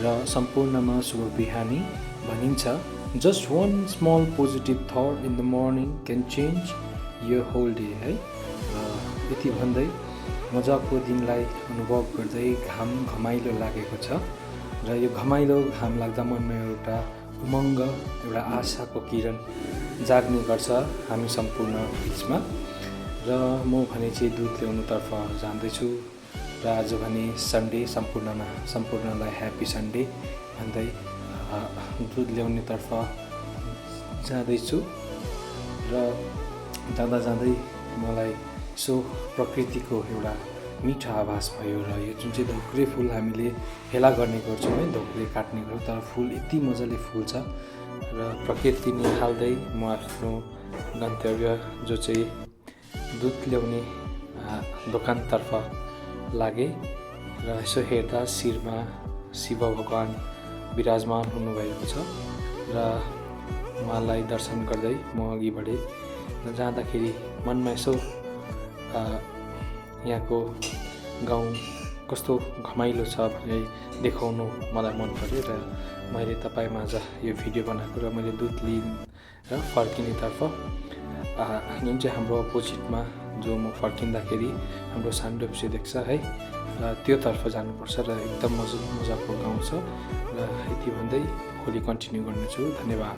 र सम्पूर्णमा शुभ बिहानी भनिन्छ। Just one small positive thought in the morning can change your whole day है। र यति भन्दै मजाको दिनलाई अनुभव गर्दै घमाइलो लागेको छ र यो घमाइलो घाम लाग्दा मनमा एउटा उमङ्ग, एउटा आशाको किरण जाग्ने गर्छ हामी सम्पूर्ण बिचमा। र म भने चाहिँ दुध ल्याउनुतर्फ जाँदैछु र आज भने सन्डे, सम्पूर्णलाई ह्याप्पी सन्डे भन्दै दुध ल्याउनेतर्फ जाँदैछु। र जाँदा जाँदै मलाई यसो प्रकृतिको एउटा मिठो आभास भयो र यो जुन चाहिँ धोक्रे फुल हामीले हेला गर्ने गर्छौँ है, धोक्रे काट्ने गर्छौँ, तर फुल यति मजाले फुल्छ र प्रकृति निहाल्दै म आफ्नो गन्तव्य जो चाहिँ दुध ल्याउने दोकानतर्फ लागेँ र यसो हेर्दा शिरमा शिव भगवान विराजमान हुनुभएको छ र उहाँलाई दर्शन गर्दै म अघि बढेँ र जाँदाखेरि मनमा यसो यहाँको गाउँ कस्तो घमाइलो छ भने देखाउनु मलाई मन पर्यो र मैले तपाईँमाझ यो भिडियो बनाएको र मैले दुध लिएँ र फर्किनेतर्फ जुन चाहिँ हाम्रो अपोजिटमा जो म फर्किँदाखेरि हाम्रो सान्डुप्चे देख्छ है र त्योतर्फ जानुपर्छ र एकदम मजाको गाउँ छ र यति भन्दै भोलि कन्टिन्यू गर्नेछु। धन्यवाद।